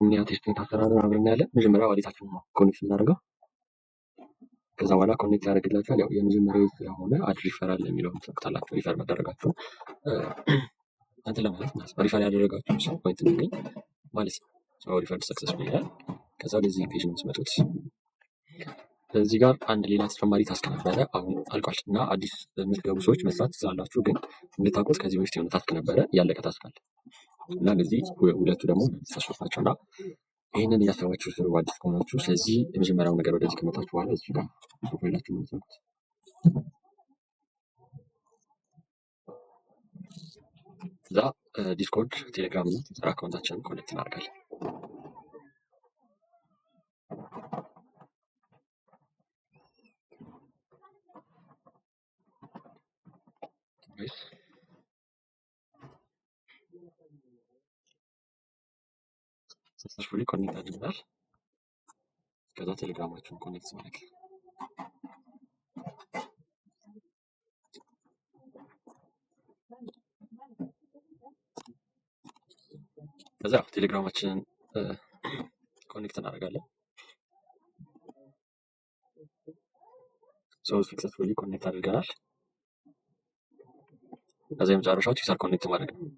ኦምኒያ testnet አሰራርን አብረን እናያለን። መጀመሪያ wallet ኣችንን ነው connect የምናደርገው። ከዛ በኋላ connect ያደርግላችኋል። ያው የመጀመሪያው ስለሆነ add referral የሚለውን ትነኩታላችሁ። Refer መደረጋችሁን እንትን ለማለት ማለት ነው። Refer ያደረጋችሁ ሰው point እንዲገኝ ማለት ነው። So refer successful ይላል። ከዛ ወደዚህ page ነው የምትመጡት። እዚህ ጋር አንድ ሌላ ተጨማሪ task ነበረ፣ አሁን አልቋል። እና አዲስ የምትገቡ ሰዎች መስራት ስላላችሁ ግን እንድታውቁት ከዚህ በፊት የሆነ task ነበረ፣ ያለቀ task አለ እና እነዚህ ሁለቱ ደግሞ task ኦች ናቸው እና ይህንን እያሰባችሁ ስሩ አዲስ ከሆናችሁ። ስለዚህ የመጀመሪያው ነገር ወደዚህ ከመጣችሁ በኋላ እዚህ ጋር profile ኣችሁ ነው የምትነኩት። ከዛ Discord፣ ቴሌግራም እና ትዊተር account ኣችንን connect እናደርጋለን። Successfully connect አድርገናል። ከዛ ቴሌግራማችሁን connect ማድረግ፣ ከዛ ቴሌግራማችንን connect እናደርጋለን። So successfully connect አድርገናል። ከዛ የመጨረሻው ትዊተር connect ማድረግ ነው።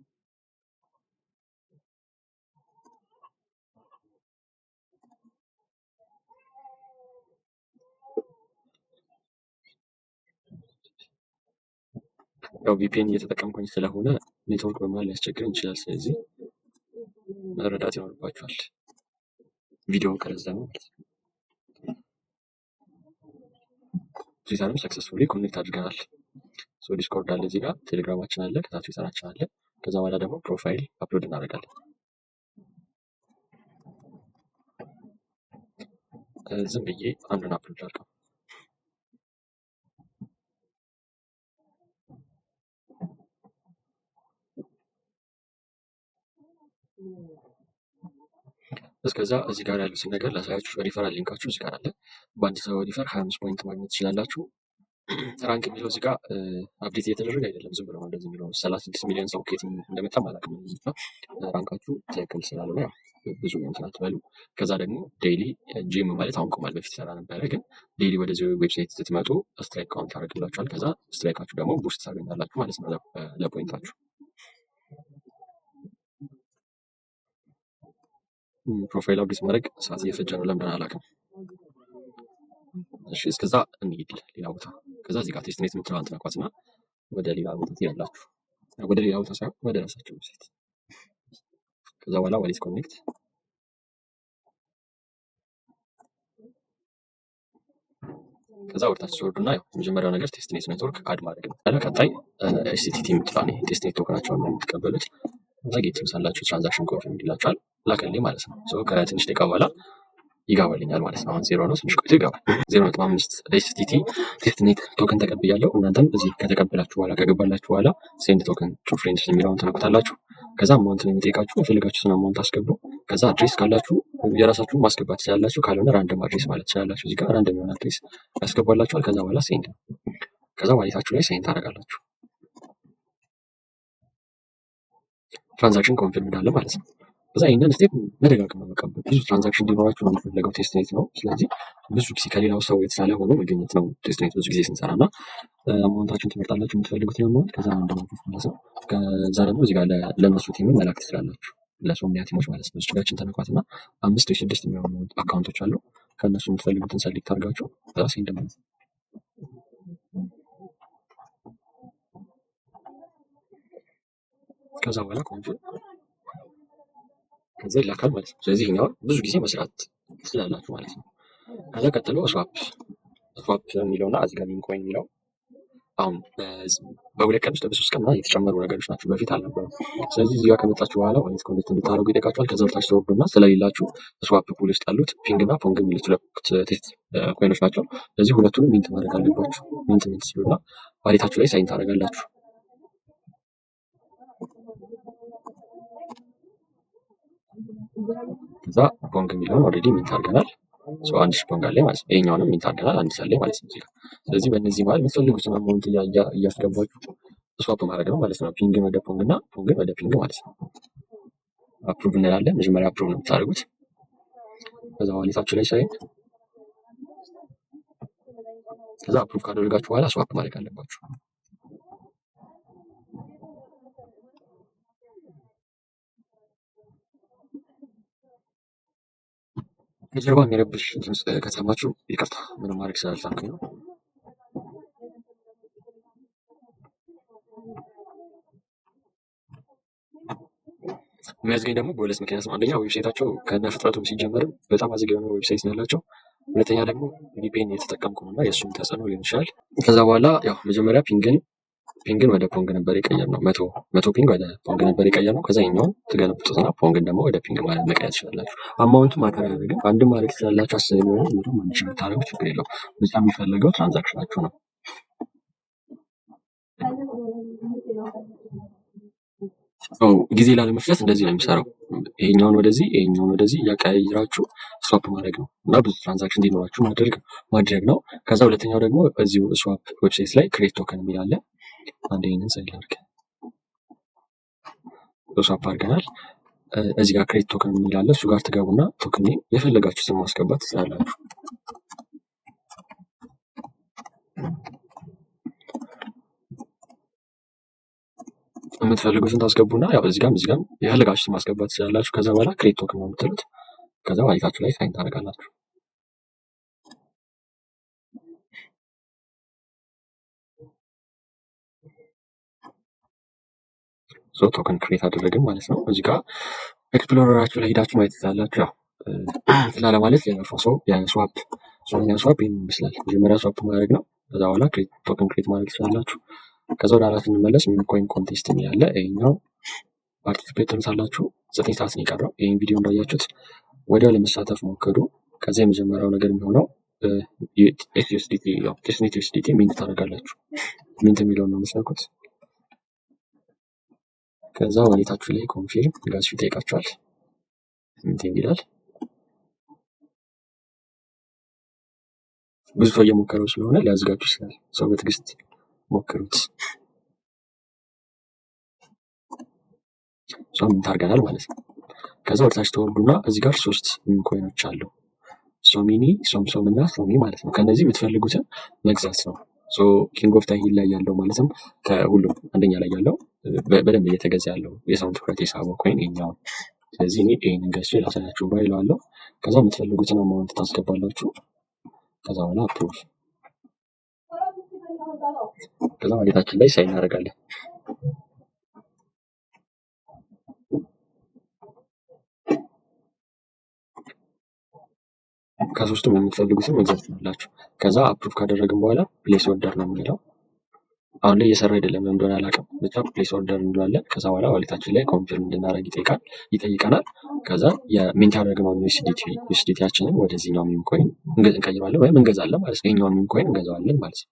ያው VPN እየተጠቀምኩኝ ስለሆነ ኔትወርክ በመሀል ሊያስቸግረኝ ይችላል። ስለዚህ መረዳት ይኖርባችኋል። ቪዲዮ ከረዘመ ማለት ነው። ትዊተርም successfully connect አድርገናል። So Discord አለ እዚህ ጋር፣ ቴሌግራማችን አለ፣ ከዛ ትዊተራችን አለ። ከዛ በኋላ ደግሞ profile upload እናደርጋለን። ዝም ብዬ አንዱን upload አድርገው። እስከዛ እዚህ ጋር ያሉትን ነገር ላሳያችሁ። Referral link ኣችሁ እዚህ ጋር አለ። በአንድ ሰው refer 25 point ማግኘት ትችላላችሁ። Rank የሚለው እዚህ ጋር update እየተደረገ አይደለም፣ ዝም ብሎ ነው እንደዚህ የሚለው። 36 ሚሊዮን ሰው ከየት እንደመጣም አላውቅም። Rank ኣችሁ ትክክል ስላልሆነ ያው ብዙ እንትን አትበሉ። ከዛ ደግሞ daily gem ማለት አሁን ቆሟል፣ በፊት ሰራ ነበረ። ግን daily ወደዚህ website ስትመጡ streak count ያደርግላችኋል። ከዛ streak ኣችሁ ደግሞ boost ታገኛላችሁ ማለት ነው ለ point ኣችሁ። Profile update ማድረግ ሰዓት እየፈጀ ነው፣ ለምን አላውቅም። እሺ እስከዛ እንሂድ ሌላ ቦታ። ከዛ እዚህ ጋር testnet የምትለዋን ትነኳትና ወደ ሌላ ቦታ ትሄዳላችሁ። ወደ ሌላ ቦታ ሳይሆን ወደ ራሳችሁ website። ከዛ በኋላ wallet connect፣ ከዛ ወደታች ትወርዱና ያው የመጀመሪያው ነገር testnet network add ማድረግ ነው። ቀጣይ STT የምትለዋን testnet token ኣቸውን ነው የምትቀበሉት። ከዛ get ትሉታላችሁ፣ transaction confirm ይላችኋል። ላከልኝ ማለት ነው። So ከትንሽ ደቂቃ በኋላ ይገባልኛል ማለት ነው። አሁን 0 ነው፣ ትንሽ ቆይቶ ይገባል። 0.5 STT testnet token ተቀብያለሁ። እናንተም እዚህ ከተቀበላችሁ በኋላ ከገባላችሁ በኋላ send token to friends የሚለውን ትነኩታላችሁ። ከዛ amount ነው የሚጠይቃችሁ። የፈለጋችሁትን amount አስገቡ። ከዛ address ካላችሁ የራሳችሁ ማስገባት ትችላላችሁ። ካልሆነ random address ማለት ትችላላችሁ። እዚህ ጋር random የሆነ address ያስገባላችኋል። ከዛ በኋላ send ነው። ከዛ wallet ኣችሁ ላይ send ታደርጋላችሁ። Transaction confirm እንዳለ ማለት ነው። ከዛ ይህንን step መደጋገም ነው። በቃ ብዙ transaction እንዲኖራችሁ ነው የሚፈለገው። Testnet ነው። ስለዚህ ብዙ ጊዜ ከሌላው ሰው የተሻለ ሆኖ መገኘት ነው testnet ብዙ ጊዜ ስንሰራ እና amount ኣችሁን ትመርጣላችሁ የምትፈልጉትን amount። ከዛ random address ማለት ነው። ከዛ ደግሞ እዚህ ጋር ለእነሱ team መላክ ትችላላችሁ። ለሶምኒያ team ኦች ማለት ነው። እዚህ ጋር ተነኳት እና 5 ወይ 6 የሚሆኑ account ኦች አሉ። ከእነሱ የምትፈልጉትን select አድርጋችሁ ከዛ send ማለት ነው። ከዛ በኋላ confirm ከዛ ይላካል ማለት ነው። ስለዚህ ይሄኛውን ብዙ ጊዜ መስራት ትችላላችሁ ማለት ነው። ከዛ ቀጥሎ swap የሚለውና እዚህ ጋር meme coin የሚለው አሁን በሁለት ቀን ውስጥ በሶስት ቀን የተጨመሩ ነገሮች ናቸው፣ በፊት አልነበሩም። ስለዚህ እዚህ ጋር ከመጣችሁ በኋላ wallet connect እንድታደርጉ ይጠይቃችኋል። ከዛ ወደታች ትወርዱና ስለሌላችሁ swap pool ውስጥ ያሉት Ping እና Pong የሚሉት ሁለት test coin ኦች ናቸው። ስለዚህ ሁለቱንም mint ማድረግ አለባችሁ። Mint ሲሉና wallet ኣችሁ ላይ sign ታደርጋላችሁ። ከዛ Pong የሚለውን already mint አድርገናል። So 1000 Pong አለ ማለት ነው። ይሄኛውንም mint አድርገናል፣ 1000 አለ ማለት ነው እዚህ ጋር። ስለዚህ በእነዚህ መሀል የምትፈልጉትን amount እያስገባችሁ swap ማድረግ ነው ማለት ነው። Ping ን ወደ Pong እና Pong ን ወደ Ping ማለት ነው። Approve እንላለን። መጀመሪያ approve ነው የምታደርጉት። ከዛ wallet ኣችሁ ላይ sign፣ ከዛ approve ካደረጋችሁ በኋላ swap ማድረግ አለባችሁ። ከጀርባ የሚረብሽ ድምፅ ከተሰማችሁ ይቅርታ፣ ምንም ማድረግ ስላልቻልኩኝ ነው። የሚያዝገኝ ደግሞ በሁለት ምክንያት ነው። አንደኛ website ኣቸው ከነ ፍጥረቱም ሲጀመርም በጣም አዝግ የሆነ website ነው ያላቸው። ሁለተኛ ደግሞ VPN እየተጠቀምኩ ነው እና የእሱም ተጽዕኖ ሊሆን ይችላል። ከዛ በኋላ ያው መጀመሪያ ፒንግን ወደ ፖንግ ነበር የቀየርነው። 100 ፒንግ ወደ ፖንግ ነበር የቀየርነው። ከዛ ይኸኛውን ትገለብጡትና ፖንግን ደግሞ ወደ ፒንግ ማለት መቀየር ትችላላችሁ። Amount ኡ matter አያደርግም። አንድም ማድረግ ትችላላችሁ። 10 የሚሆን 100 1,000 ብታደርጉ ችግር የለውም። ብቻ የሚፈለገው transaction ኣችሁ ነው። ጊዜ ላለመፍጀት እንደዚህ ነው የሚሰራው። ይሄኛውን ወደዚህ ይሄኛውን ወደዚህ እያቀያየራችሁ swap ማድረግ ነው እና ብዙ transaction እንዲኖራችሁ ማድረግ ነው። ከዛ ሁለተኛው ደግሞ እዚሁ swap website ላይ create token የሚል አለ። አንዴ ይሄንን sign ላድርግ። Swap አድርገናል። እዚህ ጋር create token የሚል አለ። እሱ ጋር ትገቡና token name የፈለጋችሁትን ማስገባት ትችላላችሁ። የምትፈልጉትን ታስገቡና ያው እዚህ ጋርም እዚህ ጋርም የፈለጋችሁትን ማስገባት ትችላላችሁ። ከዛ በኋላ create token ነው የምትሉት። ከዛ wallet ኣችሁ ላይ sign ታደርጋላችሁ። So token create አደረግን ማለት ነው። እዚህ ጋር explorer ኣችሁ ላይ ሄዳችሁ ማየት ትችላላችሁ። ያው ስላለማለት የሰው የ swap ሶስተኛ swap ይሄን ይመስላል። መጀመሪያ swap ማድረግ ነው። ከዛ በኋላ token create ማድረግ ትችላላችሁ። ከዛ ወደ አራት ስንመለስ meme coin contest የሚል አለ። ይሄኛው participate ትሉታላችሁ። 9 ሰዓት ነው የቀረው። ይሄን ቪዲዮ እንዳያችሁት ወዲያው ለመሳተፍ ሞክሩ። ከዛ የመጀመሪያው ነገር የሚሆነው SUSDT ያው testnet USDT mint ታደርጋላችሁ። Mint የሚለውን ነው የምትነኩት። ከዛ wallet ኣችሁ ላይ confirm gas fee ይጠይቃችኋል። Minting ይላል። ብዙ ሰው እየሞከረው ስለሆነ ሊያዝጋችሁ ይችላል። ሰው በትዕግስት ሞክሩት። ሰው mint አድርገናል ማለት ነው። ከዛ ወደ ታች ተወርዱና እዚህ ጋር 3 coin ኦች አሉ። ሶሚኒ፣ ሶምሶም እና ሶሚ ማለት ነው። ከነዚህ የምትፈልጉትን መግዛት ነው። So king of the hill ላይ ያለው ማለትም ከሁሉም አንደኛ ላይ ያለው በደንብ እየተገዛ ያለው የሰውን ትኩረት የሳበው coin ይሄኛው ነው። ስለዚህ እኔ ይሄንን ገዝቼ ላሳያችሁ buy እለዋለሁ። ከዛ የምትፈልጉትን amount ታስገባላችሁ። ከዛ በኋላ approve፣ ከዛ wallet ኣችን ላይ sign እናደርጋለን። ከሶስቱም የምትፈልጉትን መግዛት ትችላላችሁ። ከዛ approve ካደረግን በኋላ place order ነው የምንለው። አሁን ላይ እየሰራ አይደለም፣ ለምን እንደሆነ አላውቅም። ብቻ place order እንለዋለን። ከዛ በኋላ wallet ኣችን ላይ confirm እንድናደርግ ይጠይቀናል። ከዛ የ mint ያደረግነውን USDT ያችንን ወደዚህኛው meme coin እንቀይረዋለን ወይም እንገዛለን ማለት ነው። ይሄኛውን meme coin እንገዛዋለን ማለት ነው።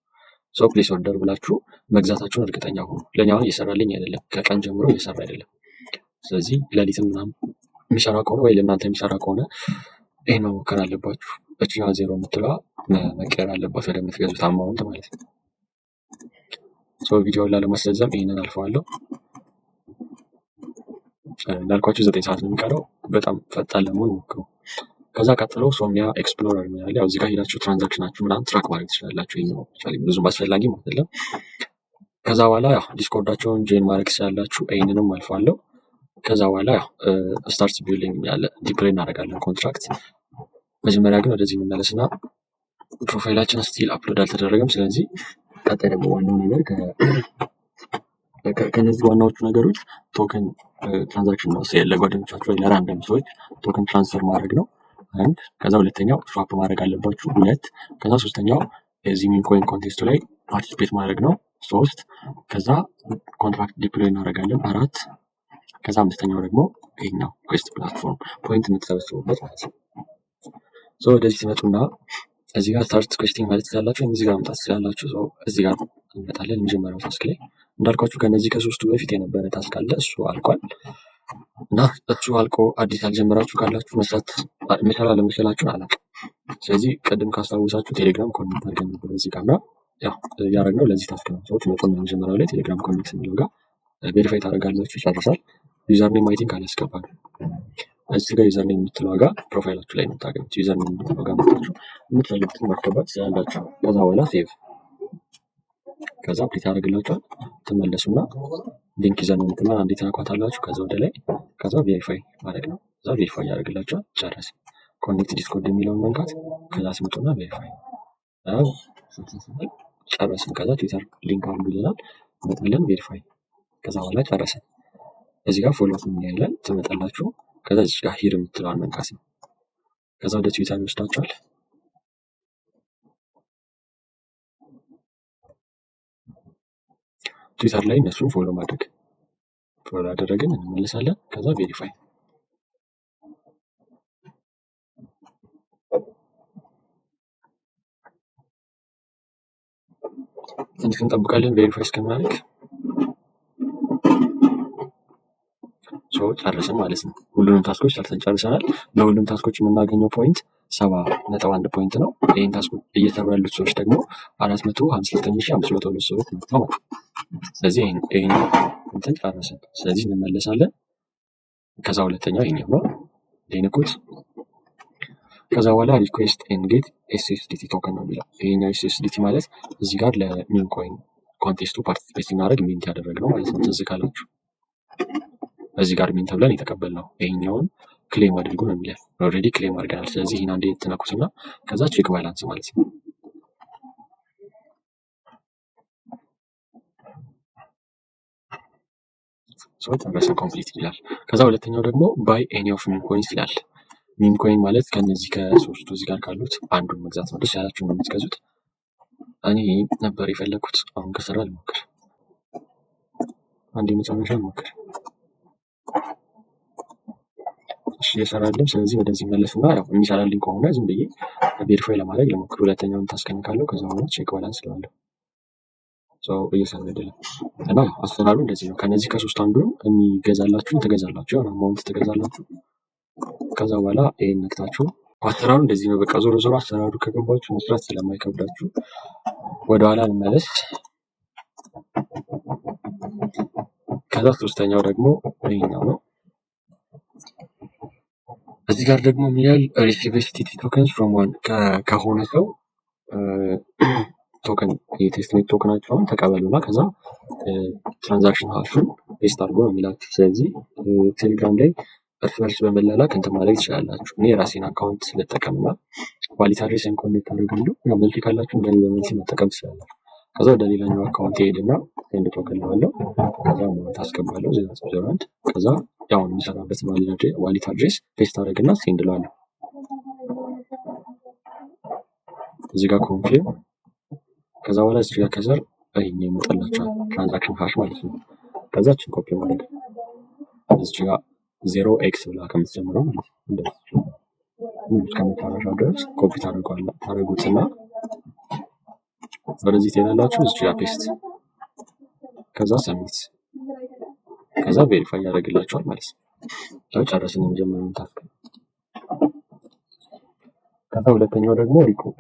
So place order ብላችሁ መግዛታችሁን እርግጠኛ ሁኑ። ለእኔ አሁን እየሰራልኝ አይደለም፣ ከቀን ጀምሮ እየሰራ አይደለም። ስለዚህ ሌሊትም ምናምን የሚሰራ ከሆነ ወይ ለእናንተ የሚሰራ ከሆነ ይሄን መሞከር አለባችሁ። እቺኛዋ ዜሮ የምትለዋ መቀየር አለባት ወደምትገዙት amount ማለት ነው። So ቪዲዮውን ላለማስረዘም ይሄንን አልፈዋለሁ። እንዳልኳችሁ 9 ሰዓት ነው የሚቀረው። በጣም ፈጣን ለመሆን ሞክሩ። ከዛ ቀጥሎ ሶምኒያ explorer የሚል አለ። ያው እዚህ ጋር ሄዳችሁ transaction ኣችሁ ምናምን track ማድረግ ትችላላችሁ። ይሄኛው actually ብዙም አስፈላጊም አይደለም። ከዛ በኋላ ያው Discord ኣቸውን join ማድረግ ትችላላችሁ። ይሄንንም አልፈዋለሁ። ከዛ በኋላ ያው start building የሚል አለ። Deploy እናደርጋለን contract። መጀመሪያ ግን ወደዚህ እንመለስና profile ኣችን still upload አልተደረገም። ስለዚህ ቀጣይ ደግሞ ዋናው ነገር ከነዚህ ዋናዎቹ ነገሮች token transaction ነው። ለጓደኞቻችሁ ወይ ለ random ሰዎች token transfer ማድረግ ነው። አንድ። ከዛ ሁለተኛው swap ማድረግ አለባችሁ። 2። ከዛ ሶስተኛው የዚህ meme coin contest ኡ ላይ participate ማድረግ ነው። 3። ከዛ contract deploy እናደርጋለን። 4። ከዛ አምስተኛው ደግሞ ይሄኛው quest platform point የምትሰበስቡበት ማለት ነው። ወደዚህ ትመጡና እዚህ ጋር start questing ማለት ትችላላችሁ፣ ወይም እዚህ ጋር መምጣት ትችላላችሁ። እዚህ ጋር እንመጣለን። የመጀመሪያው task ላይ እንዳልኳችሁ ከነዚህ ከሶስቱ በፊት የነበረ task አለ፣ እሱ አልቋል። እና እሱ አልቆ አዲስ ያልጀመራችሁ ካላችሁ መስራት መቻል አለመቻላችሁን አላውቅም። ስለዚህ ቅድም ካስታወሳችሁ ቴሌግራም connect አድርገን ነበር እዚህ ጋር እና ያው ያደረግነው ለዚህ task ነው። ትመጡና መጀመሪያው ላይ ቴሌግራም connect የሚለው ጋር verify ታደርጋላችሁ፣ ይጨርሳል። Username I think አላስገባንም። እዚህ ጋር username የምትለው ጋር profile ኣችሁ ላይ ነው የምታገኙት። Username የምትለው ጋር መጣችሁ የምትፈልጉትን ማስገባት ትችላላችሁ። ከዛ በኋላ save፣ ከዛ update ያደርግላችኋል። ትመለሱና link username የምትለዋን አንዴ ትነኳታላችሁ። ከዛ ወደ ላይ፣ ከዛ verify ማድረግ ነው። ከዛ verify ያደርግላችኋል። ጨረስን። Connect Discord የሚለውን መንካት፣ ከዛ ስመጡና verify ጨረስን። ከዛ Twitter link አድርጉ ይለናል። እንመጣለን verify፣ ከዛ በኋላ ጨረስን። እዚህ ጋር follow ይላል፣ ትመጣላችሁ። ከዛ እዚህ ጋር here የምትለዋን መንካት ነው። ከዛ ወደ ትዊተር ይወስዳችኋል። ትዊተር ላይ እነሱን follow ማድረግ፣ follow አደረግን እንመለሳለን። ከዛ verify፣ ትንሽ እንጠብቃለን verify እስከሚያደርግ። So ጨረስን ማለት ነው። ሁሉንም task ኦች ሰርተን ጨርሰናል። ለሁሉም task ኦች የምናገኘው point 70.1 point ነው። ይህን task እየሰሩ ያሉት ሰዎች ደግሞ 459,502 ሰዎች ናቸው ማለት ነው። ስለዚህ ይህን እንትን ጨረስን። ስለዚህ እንመለሳለን። ከዛ ሁለተኛው ይሄኛው ነው። ይንኩት። ከዛ በኋላ request and get SSDT token ነው የሚለው። ይሄኛው SSDT ማለት እዚህ ጋር ለ meme coin contest ኡ participate ስናደርግ mint ያደረግነው ማለት ነው። ትዝ ካላችሁ እዚህ ጋር mint ብለን የተቀበልነው ይሄኛውን claim አድርጎ ነው የሚለን። Already claim አድርገናል። ስለዚህ ይህን አንዴ ትነኩትና ከዛ check balance ማለት ነው። So ጨረስን፣ complete ይላል። ከዛ ሁለተኛው ደግሞ buy any of meme coins ይላል። Meme coin ማለት ከነዚህ ከሶስቱ እዚህ ጋር ካሉት አንዱን መግዛት ነው። ደስ ያላችሁ ነው የምትገዙት። እኔ ነበር የፈለኩት። አሁን ከሰራ ልሞክር። አንድ የመጨረሻ ልሞክር። እሺ እየሰራልም። ስለዚህ ወደዚህ መለስና ያው የሚሰራልኝ ከሆነ ዝም ብዬ verify ለማድረግ ልሞክር። ሁለተኛውን task እነካለሁ። ከዛ በኋላ check balance እለዋለሁ። So እየሰራ አይደለም እና አሰራሩ እንደዚህ ነው። ከነዚህ ከሶስት አንዱን የሚገዛላችሁን ትገዛላችሁ፣ የሆነ amount ትገዛላችሁ። ከዛ በኋላ ይሄን ነክታችሁ አሰራሩ እንደዚህ ነው። በቃ ዞሮ ዞሮ አሰራሩ ከገባችሁ መስራት ስለማይከብዳችሁ ወደኋላ እንመለስ። ከዛ ሶስተኛው ደግሞ ይሄኛው ነው። እዚህ ጋር ደግሞ የሚላል receive STT tokens from one ከሆነ ሰው token የ testnet token ኣቸውን ተቀበሉና ከዛ transaction hash ኡን paste አድርጎ ነው የሚላችሁ። ስለዚህ ቴሌግራም ላይ እርስ በርስ በመላላክ እንትን ማድረግ ትችላላችሁ። እኔ የራሴን account ልጠቀምና wallet address ን connect አደርጋለሁ። ያው multi ካላችሁ እንደኔ በ multi መጠቀም ትችላላችሁ። ከዛ ወደ ሌላኛው account ሄድና send token እለዋለሁ። ከዛ amount አስገባለሁ 0.01፣ ከዛ ያው የሚሰራበት wallet address paste አደርግና send እለዋለሁ። እዚህ ጋር confirm፣ ከዛ በኋላ እዚህ ጋር ከስር ይሄኛው ይመጣላችኋል transaction hash ማለት ነው። ከዛችን ኮፒ ማድረግ እዚህ ጋር 0x ብላ ከምትጀምረው ማለት ነው። እንደዚህ ሙሉ እስከመጨረሻው ድረስ ኮፒ ታደርጉትና ወደዚህ ትሄዳላችሁ። እዚህ ጋር paste፣ ከዛ submit፣ ከዛ verify ያደርግላችኋል ማለት ነው። ያው ጨረስን የመጀመሪያውን task። ከዛ ሁለተኛው ደግሞ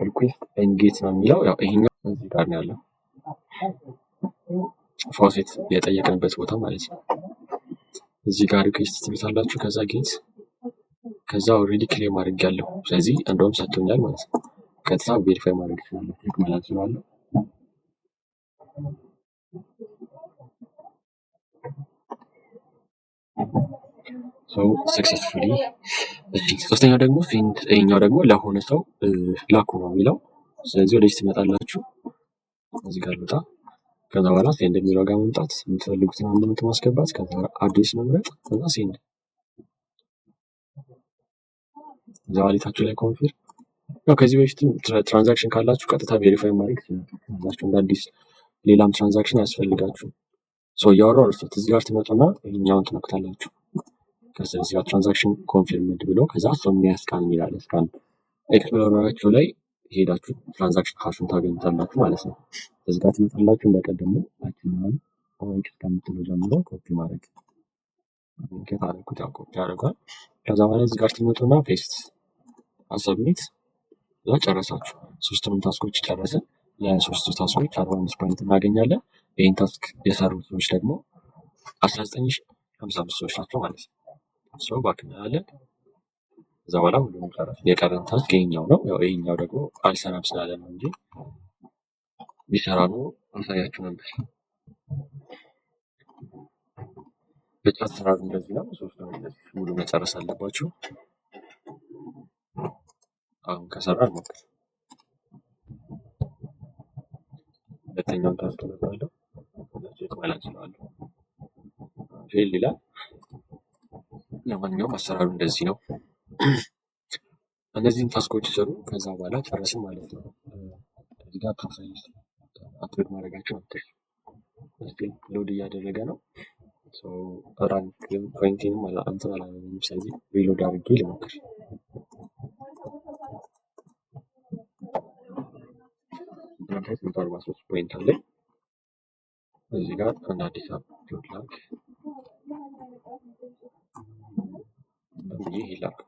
request and get ነው የሚለው። ያው ይሄኛው እዚህ ጋር ነው ያለው faucet የጠየቅንበት ቦታ ማለት ነው። እዚህ ጋር request ትሉታላችሁ። ከዛ get፣ ከዛ already claim አድርጌያለሁ። ስለዚህ እንደውም ሰጥቶኛል ማለት ነው። ቀጥታ verify ማድረግ እችላለሁ። Check ማለት እችላለሁ። So successfully። እሺ ሶስተኛው ደግሞ send፣ ይሄኛው ደግሞ ለሆነ ሰው ላኩ ነው የሚለው። ስለዚህ ወደዚህ ትመጣላችሁ። እዚህ ጋር ልውጣ። ከዛ በኋላ send የሚለው ጋር መምጣት፣ የምትፈልጉትን amount ማስገባት፣ ከዛ address መምረጥ፣ ከዛ send፣ እዛ wallet ኣችሁ ላይ confirm። ያው ከዚህ በፊትም transaction ካላችሁ ቀጥታ verify ማድረግ ትችላላችሁ። እንደ አዲስ ሌላም transaction አያስፈልጋችሁም። So እያወራሁ እርሱት። እዚህ ጋር ትመጡና ይሄኛውን ትነኩታላችሁ። ከዛ እዚህ ጋር transaction confirmed ብሎ ከዛ ሶሚያ scan የሚል scan explorer ኣችሁ ላይ ሄዳችሁ transaction hash ኡን ታገኙታላችሁ ማለት ነው። እዚህ ጋር ትመጣላችሁ። እንደቀደሙ አችኛውን 0x ከምትለው ጀምሮ ኮፒ ማድረግ ከታረኩት ያው ኮፒ ያደርጋል። ከዛ በኋላ እዚህ ጋር ትመጡና paste፣ submit፣ እዛ ጨረሳችሁ። ሶስቱንም task ኦች ጨረስን። ለሶስቱ task ኦች 45 point እናገኛለን። ይህን task የሰሩት ሰዎች ደግሞ 55 ሰዎች ናቸው ማለት ነው። So back እንላለን። ከዛ በኋላ ሁሉንም ጨረስን። የቀረን task ይሄኛው ነው። ያው ይሄኛው ደግሞ አልሰራም ስላለ ነው እንጂ ቢሰራ ነው አሳያችሁ ነበር። ብቻ አሰራሩ እንደዚህ ነው። ሶስቱን እንደዚህ ሙሉ መጨረስ አለባችሁ። አሁን ከሰራ እንሞክር። ሁለተኛውን task እመጣለሁ። Check balance እለዋለሁ። Fail ይላል። ለማንኛውም አሰራሩ እንደዚህ ነው። እነዚህን task ኦች ስሩ። ከዛ በኋላ ጨረስን ማለት ነው። እዚህ ጋር profile upload ማድረጋቸው አትርሱ። Still load እያደረገ ነው። Rank point ኤንም እንትን አላለኝም። ስለዚህ reload አድርጌ ልሞክር። እንደምታዩት 143 point አለኝ። እዚህ ጋር አንድ አዲስ upload ላድርግ። ይሄ ላድርግ።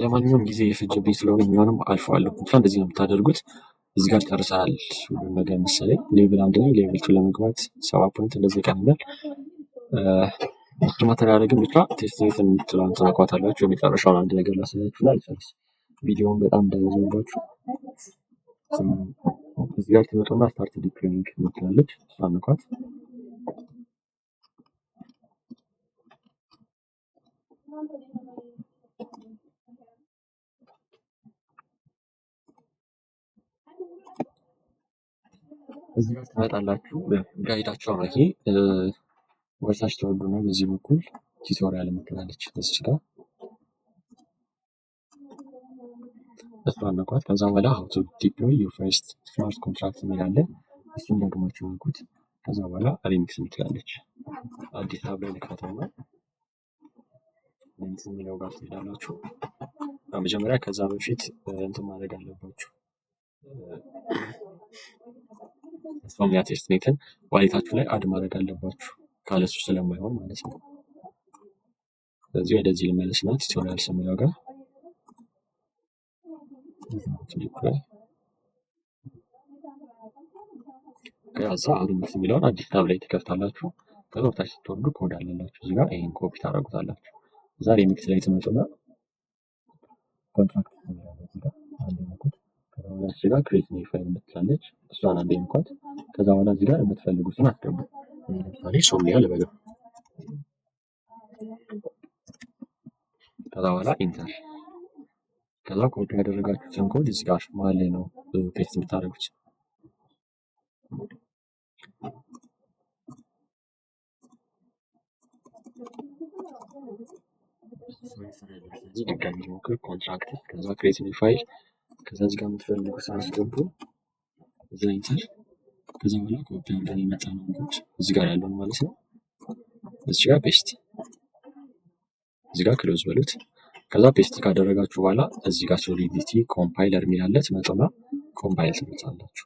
ለማንኛውም ጊዜ የፈጀብኝ ስለሆነ የሚሆንም አልፈዋለሁ። ብቻ እንደዚህ ነው የምታደርጉት። እዚህ ጋር ጨርሰናል ሁሉን ነገር መሰለኝ። Level 1 ላይ level 2 ለመግባት 7 point እንደዚህ ይቀረናል። እሱ matter አያደርግም። ብቻ testnet የምትለዋን ትነኳታላችሁ። የመጨረሻውን አንድ ነገር ላሳያችሁና ልጨርስ። ቪዲዮውን በጣም እንዳይረዝምባችሁ። እዚህ ጋር ትመጡና start deploying የምትላለች እሷን ንኳት። እዚህ ጋር ትመጣላችሁ። Guide ኣቸው ነው ይሄ። ወደታች ትወርዱና በዚህ በኩል tutorial የምትላለች እዚህ ጋር እሷን ንኳት። ከዛ በኋላ how to deploy your first smart contract የሚል አለ። እሱን ደግማችሁ ንኩት። ከዛ በኋላ Remix የምትላለች አዲስ tab ላይ ልክፈተውና Remix የሚለው ጋር ትሄዳላችሁ። መጀመሪያ ከዛ በፊት እንትን ማድረግ አለባችሁ። Somnia testnet ን wallet ኣችሁ ላይ add ማድረግ አለባችሁ፣ ካለሱ ስለማይሆን ማለት ነው። ስለዚህ ወደዚህ ልመለስና tutorials የሚለው ጋር ከዛ Remix የሚለውን አዲስ tab ላይ ትከፍታላችሁ። ከዛ ወደታች ስትወርዱ ኮድ አለላችሁ እዚህ ጋር ይሄን ኮፒ ታደርጉታላችሁ። እዛ Remix ላይ ትመጡና contract የሚለው እዚህ ጋር አንዴ ንኩት። ከዛ በኋላ እዚህ ጋር create new file የምትላለች እሷን አንዴ ንኳት። ከዛ በኋላ እዚህ ጋር የምትፈልጉትን አስገቡ። እኔ ለምሳሌ Somnia ልበለው። ከዛ በኋላ enter። ከዛ ኮፒ ያደረጋችሁትን ኮድ እዚህ ጋር መሀል ላይ ነው paste የምታደርጉት። ስለዚህ ድጋሚ ሞክር። Contracts ከዛ create new file ከዛ እዚህ ጋር የምትፈልጉትን አስገቡ። እዛ enter። ከዛ በኋላ ኮፒ አድርገን የመጣነውን ኮድ እዚህ ጋር ያለውን ማለት ነው። እዚህ ጋር paste፣ እዚህ ጋር close በሉት። ከዛ paste ካደረጋችሁ በኋላ እዚህ ጋር Solidity compiler የሚል አለ። ትመጡና compile ትሉታላችሁ።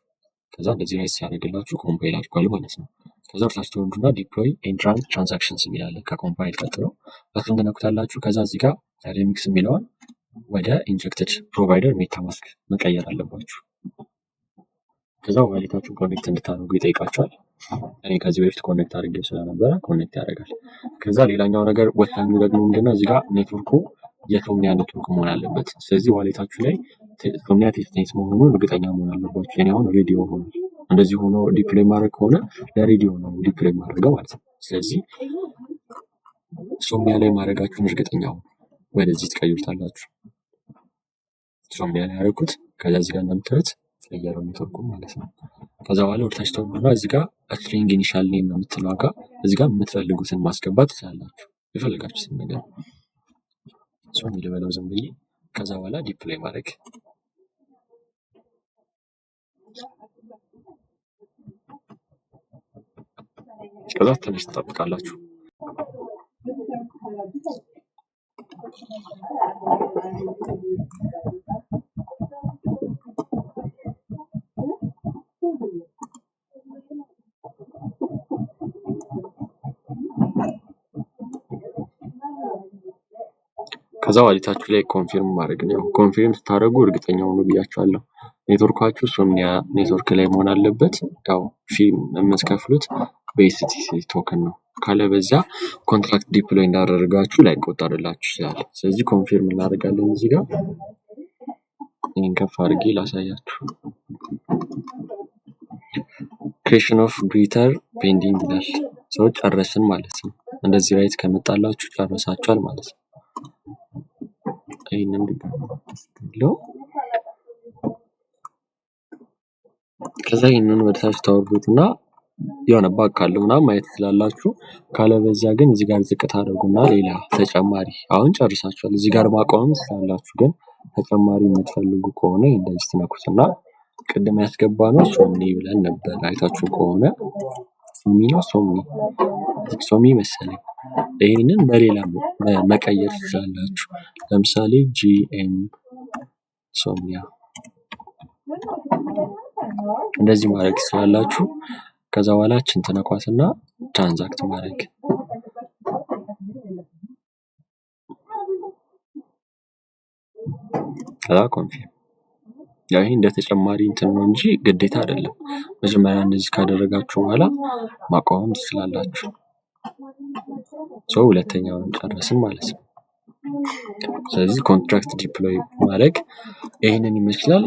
ከዛ እንደዚህ right ሲያደርግላችሁ compile አድርጓል ማለት ነው። ከዛ ወደታች ትወርዱና deploy and run transactions የሚል አለ ከ compile ቀጥሎ እሱን ትነኩታላችሁ። ከዛ እዚህ ጋር Remix የሚለውን ወደ injected provider MetaMask መቀየር አለባችሁ። ከዛ wallet ኣችሁን connect እንድታደርጉ ይጠይቃችኋል። እኔ ከዚህ በፊት connect አድርጌው ስለነበረ connect ያደርጋል። ከዛ ሌላኛው ነገር ወሳኙ ደግሞ ምንድነው እዚህ ጋር ኔትወርኩ የ Somnia ኔትወርክ መሆን አለበት። ስለዚህ wallet ኣችሁ ላይ Somnia testnet መሆኑን እርግጠኛ መሆን አለባችሁ። እኔ አሁን ሬዲዮ ሆኗል። እንደዚህ ሆኖ deploy ማድረግ ከሆነ ለሬዲዮ ነው deploy ማድረገው ማለት ነው። ስለዚህ Somnia ላይ ማድረጋችሁን እርግጠኛ ሁኑ። ወደዚህ ትቀይሩታላችሁ። Somnia ላይ ያደረኩት ከዛ እዚህ ጋር እንደምታዩት ቀየረው ኔትወርኩ ማለት ነው። ከዛ በኋላ ወደታች ትወርዱና እዚህ ጋር string initial name የምትለዋ ጋር እዚህ ጋር የምትፈልጉትን ማስገባት ትችላላችሁ። የፈለጋችሁትን ነገር ሶኒ ልበለው ዝም ብዬ። ከዛ በኋላ deploy ማድረግ ከዛ ትንሽ ትጠብቃላችሁ። ከዛ wallet ኣችሁ ላይ confirm ማድረግ ነው። Confirm ስታደርጉ እርግጠኛ ሁኑ ብያችኋለሁ። ኔትወርካችሁ ሶምኒያ ኔትወርክ ላይ መሆን አለበት። ያው fee የምትከፍሉት በ STC token ነው። ካለበዛ contract deploy እንዳደረጋችሁ ላይቆጠርላችሁ ይችላል። ስለዚህ confirm እናደርጋለን። እዚህ ጋር ይህን ከፍ አድርጌ ላሳያችሁ። Creation of greeter pending ይላል። So ጨረስን ማለት ነው። እንደዚህ right ከመጣላችሁ ጨርሳችኋል ማለት ነው። ይህንን ድጋሚ ከዛ ይህንን ወደታች ታወርዱትና የሆነ bug ካለው ምናምን ማየት ትችላላችሁ። ካለበዚያ ግን እዚህ ጋር ዝቅ ታደርጉና ሌላ ተጨማሪ አሁን ጨርሳችኋል። እዚህ ጋር ማቆምም ትችላላችሁ። ግን ተጨማሪ የምትፈልጉ ከሆነ እንደዚህ ትነኩትና ቅድም ያስገባነው ሶምኒ ብለን ነበር። አይታችሁ ከሆነ ሶሚ ነው ሶምኒ ሶሚ መሰለኝ። ይህንን በሌላ መቀየር ትችላላችሁ። ለምሳሌ GM ሶምኒያ እንደዚህ ማድረግ ትችላላችሁ። ከዛ በኋላ ችን ትነኳትና transact ማድረግ ከዛ confirm። ያው ይሄ እንደ ተጨማሪ እንትን ነው እንጂ ግዴታ አይደለም። መጀመሪያ እንደዚህ ካደረጋችሁ በኋላ ማቆምም ትችላላችሁ። So ሁለተኛውን ጨረስን ማለት ነው። ስለዚህ contract deploy ማድረግ ይህንን ይመስላል።